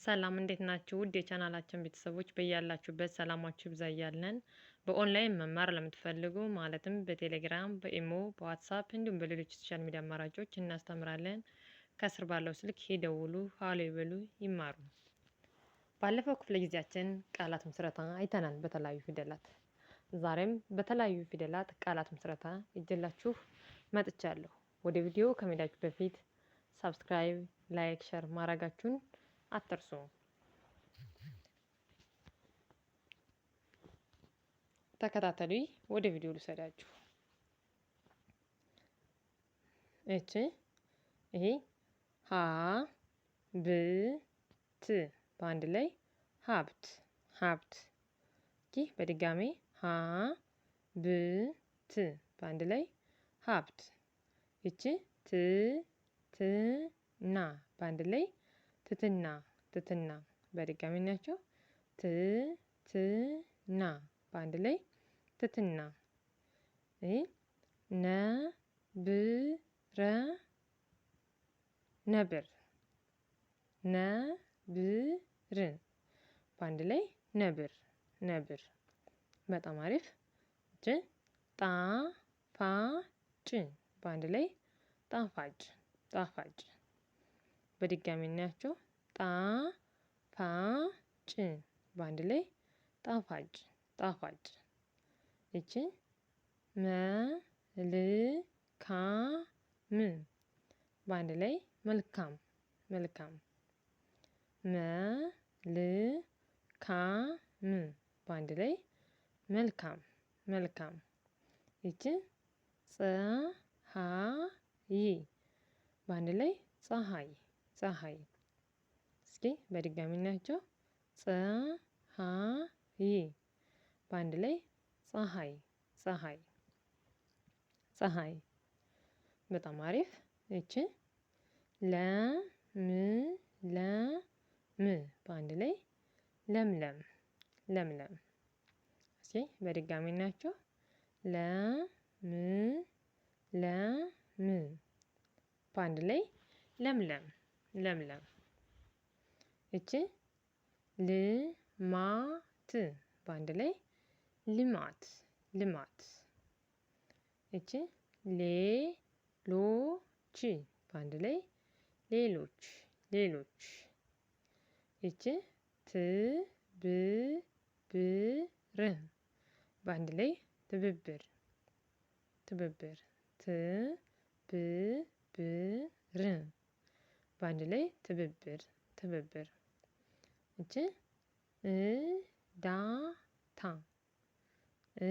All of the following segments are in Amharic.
ሰላም እንዴት ናችሁ? ውድ የቻናላችን ቤተሰቦች በያላችሁበት ሰላማችሁ ይብዛ እያልን በኦንላይን መማር ለምትፈልጉ ማለትም በቴሌግራም፣ በኢሞ፣ በዋትሳፕ እንዲሁም በሌሎች social media አማራጮች እናስተምራለን። ከስር ባለው ስልክ ይደውሉ፣ ሀሎ ይበሉ፣ ይማሩ። ባለፈው ክፍለ ጊዜያችን ቃላት ምስረታ አይተናል በተለያዩ ፊደላት። ዛሬም በተለያዩ ፊደላት ቃላት ምስረታ ይዤላችሁ መጥቻለሁ። ወደ ቪዲዮ ከመሄዳችሁ በፊት subscribe፣ like፣ share ማድረጋችሁን አትርሱ። ተከታተሉ። ወደ ቪዲዮ ልውሰዳችሁ። እቺ ይሄ ሀ ብ ት በአንድ ላይ ሀብት ሀብት። ይህ በድጋሚ ሀ ብ ት በአንድ ላይ ሀብት። ይቺ ት ት ና በአንድ ላይ ትትና ትትና። በድጋሚ ናቸው ት ት ና በአንድ ላይ ትትና። ይህ ነ ብ ረ ነብር ነ ብ ር በአንድ ላይ ነብር ነብር። በጣም አሪፍ። ጭ ጣ ፋ ጭ በአንድ ላይ ጣፋጭ ጣፋጭ። በድጋሚ እናያቸው። ጣ ፋ ጭ በአንድ ላይ ጣፋጭ ጣፋጭ። ይቺ መ ል ካ ም በአንድ ላይ መልካም መልካም። መ ል ካ ም በአንድ ላይ መልካም መልካም። ይቺ ፀ ሀ ይ በአንድ ላይ ፀሐይ ፀሐይ። እስኪ በድጋሚ እናያቸው። ፀ ሀ ይ በአንድ ላይ ፀሐይ ፀሐይ ፀሐይ። በጣም አሪፍ። ይቺ ለ ም ለ ም በአንድ ላይ ለምለም ለምለም። እስኪ በድጋሚ እናያቸው። ለ ም ለ ም በአንድ ላይ ለምለም ለምለም። እቺ ልማት በአንድ ላይ ልማት ልማት። እቺ ሌሎች በአንድ ላይ ሌሎች ሌሎች። እቺ ትብብር በአንድ ላይ ትብብር ትብብር ትብብር በአንድ ላይ ትብብር ትብብር። እቺ እዳታ እ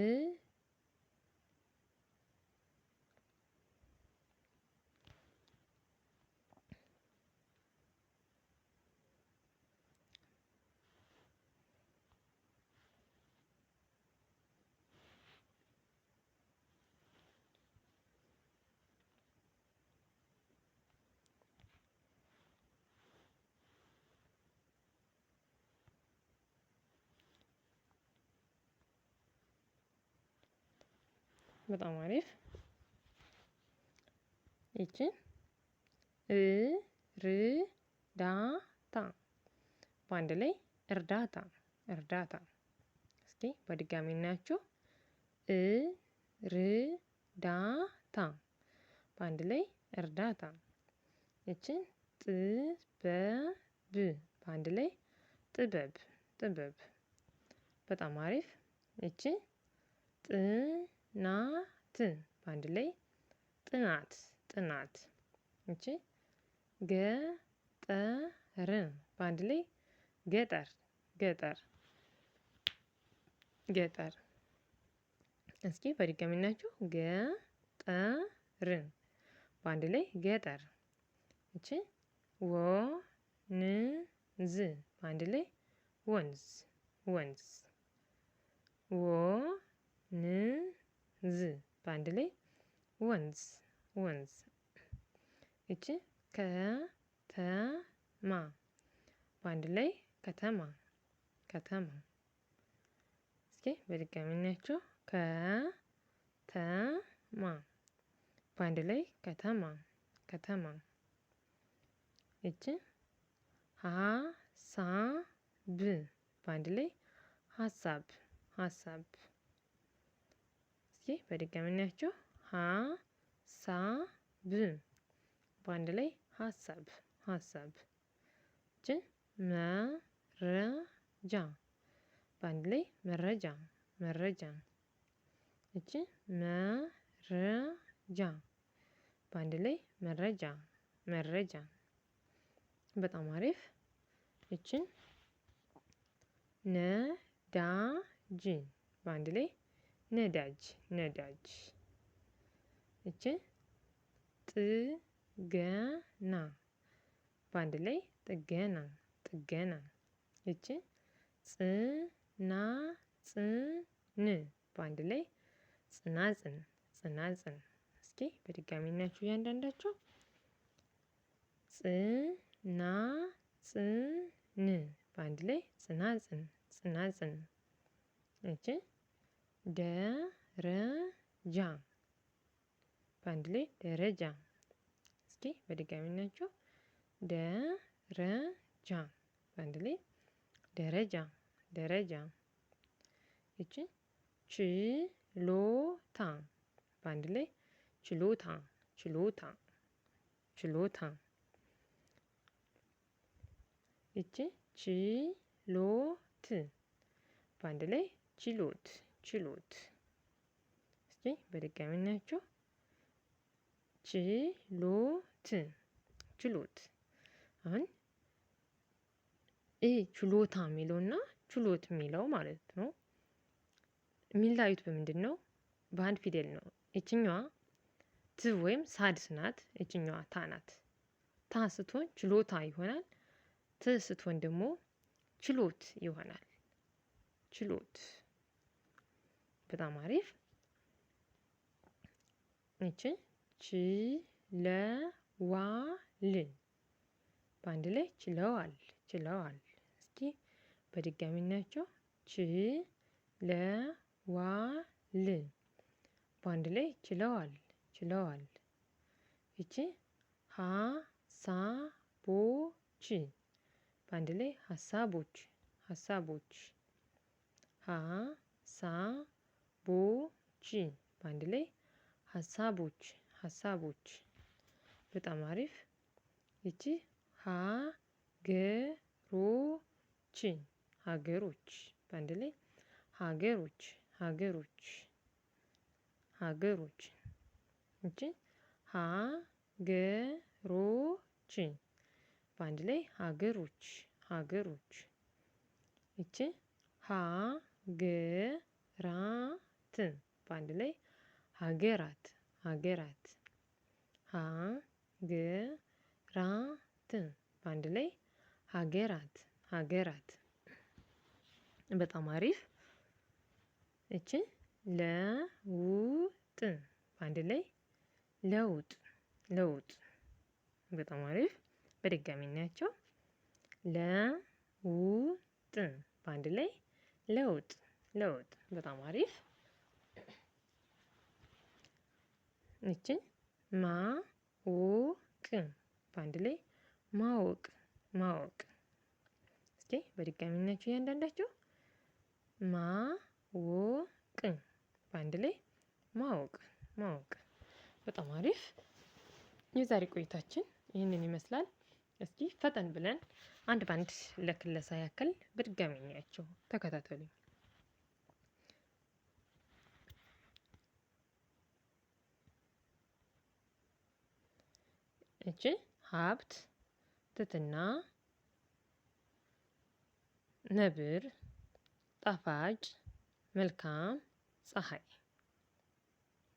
በጣም አሪፍ። ይቺ እ ር ዳ ታ በአንድ ላይ እርዳታ እርዳታ። እስኪ በድጋሚ እናያቸው። እ ር ዳ ታ በአንድ ላይ እርዳታ። ይቺ ጥ በ ብ በአንድ ላይ ጥበብ ጥበብ። በጣም አሪፍ። ይቺ ጥናት በአንድ ላይ ጥናት ጥናት። እቺ ገጠር በአንድ ላይ ገጠር ገጠር ገጠር። እስኪ በድጋሚ እናያቸው። ገጠር በአንድ ላይ ገጠር። እቺ ወንዝ በአንድ ላይ ወንዝ ወንዝ። ወንዝ በአንድ ላይ ወንዝ ወንዝ። እቺ ከተማ በአንድ ላይ ከተማ ከተማ። እስኪ በድጋሚ እናያቸው። ከተማ በአንድ ላይ ከተማ ከተማ። እቺ ሀ ሳ ብ በአንድ ላይ ሀሳብ ሀሳብ። እስኪ በድጋሚ እናያቸው። ሀ ሳ ብ በአንድ ላይ ሀሳብ ሀሳብ። እቺ መረጃ በአንድ ላይ መረጃ መረጃ። እቺ መረጃ በአንድ ላይ መረጃ መረጃ። በጣም አሪፍ። እችን ነዳጅ በአንድ ላይ ነዳጅ ነዳጅ። እቺ ጥገና በአንድ ላይ ጥገና ጥገና። እቺ ጽናጽን በአንድ ላይ ጽናጽን ጽናጽን። እስኪ በድጋሚ እናያችሁ እያንዳንዳቸው። ጽናጽን በአንድ ላይ ጽናጽን ጽናጽን። እቺ ደረጃ በአንድ ላይ ደረጃ። እስኪ በድጋሚ እናያችሁ። ደረጃ በአንድ ላይ ደረጃ ደረጃ። እቺ ችሎታ በአንድ ላይ ችሎታ ችሎታ ችሎታ። እቺ ችሎት በአንድ ላይ ችሎት ችሎት። እስኪ በድጋሚ እናያቸው። ችሎት ችሎት። አሁን ይሄ ችሎታ የሚለውና ችሎት የሚለው ማለት ነው የሚለያዩት በምንድን ነው? በአንድ ፊደል ነው። ይችኛዋ ት ወይም ሳድስ ናት። ይችኛዋ ታ ናት። ታ ስትሆን ችሎታ ይሆናል። ት ስትሆን ደግሞ ችሎት ይሆናል። ችሎት። በጣም አሪፍ። ይቺ ችለዋል በአንድ ላይ ችለዋል ችለዋል። እስኪ በድጋሚ እናያቸው። ችለዋል በአንድ ላይ ችለዋል ችለዋል። ይቺ ሀሳቦች በአንድ ላይ ሀሳቦች ሀሳቦች። ሀሳቦች በአንድ ላይ ሀሳቦች ሀሳቦች። በጣም አሪፍ። ይቺ ሀገሮች ሀገሮች በአንድ ላይ ሀገሮች ሀገሮች ሀገሮች። ይቺ ሀገሮች በአንድ ላይ ሀገሮች ሀገሮች። ይቺ ሀገራት በአንድ ላይ ሀገራት ሀገራት። ሀገራት በአንድ ላይ ሀገራት ሀገራት። በጣም አሪፍ። እቺ ለውጥ በአንድ ላይ ለውጥ ለውጥ። በጣም አሪፍ። በድጋሚ እናያቸው። ለውጥ በአንድ ላይ ለውጥ ለውጥ። በጣም አሪፍ። እቺ ማወቅ በአንድ ላይ ማወቅ ማወቅ። እስኪ በድጋሚ እናያቸው እያንዳንዳቸው። ማወቅ በአንድ ላይ ማወቅ ማወቅ። በጣም አሪፍ። የዛሬ ቆይታችን ይህንን ይመስላል። እስኪ ፈጠን ብለን አንድ ባንድ ለክለሳ ያክል በድጋሚ እናያቸው። ተከታተሉኝ። እቺ ሀብት፣ ትትና፣ ነብር፣ ጣፋጭ፣ መልካም፣ ፀሐይ።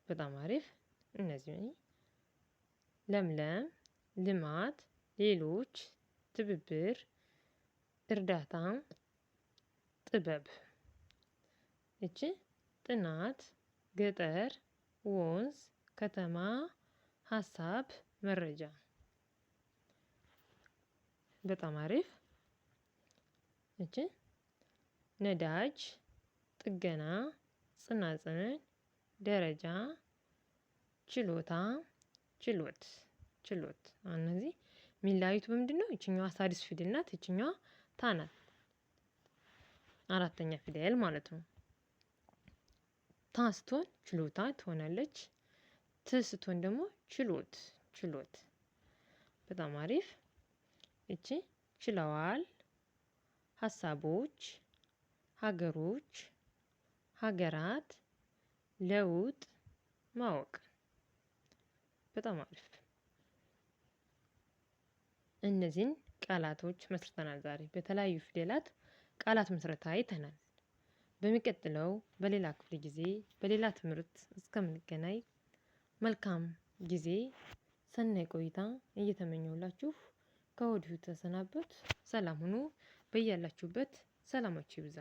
በጣም አሪፍ። እነዚህ ለምለም፣ ልማት፣ ሌሎች፣ ትብብር፣ እርዳታ፣ ጥበብ። እቺ ጥናት፣ ገጠር፣ ወንዝ፣ ከተማ፣ ሀሳብ፣ መረጃ። በጣም አሪፍ። እቺ ነዳጅ፣ ጥገና፣ ጽናጽን፣ ደረጃ፣ ችሎታ፣ ችሎት ችሎት። እነዚህ የሚለያዩት በምንድን ነው? ይችኛዋ ሳድስ ፊደል ናት። ይችኛዋ ታ ናት። አራተኛ ፊደል ማለት ነው። ታ ስትሆን ችሎታ ትሆናለች። ት ስትሆን ደግሞ ችሎት ችሎት። በጣም አሪፍ። እቺ ችለዋል፣ ሀሳቦች፣ ሀገሮች፣ ሀገራት፣ ለውጥ፣ ማወቅ። በጣም አሪፍ። እነዚህን ቃላቶች መስርተናል ዛሬ በተለያዩ ፊደላት ቃላት ምስረታ አይተናል። በሚቀጥለው በሌላ ክፍለ ጊዜ በሌላ ትምህርት እስከምንገናኝ መልካም ጊዜ፣ ሰናይ ቆይታ እየተመኘሁላችሁ ከወዲሁ ተሰናበት። ሰላም ሁኑ። በያላችሁበት ሰላማችሁ ይብዛ።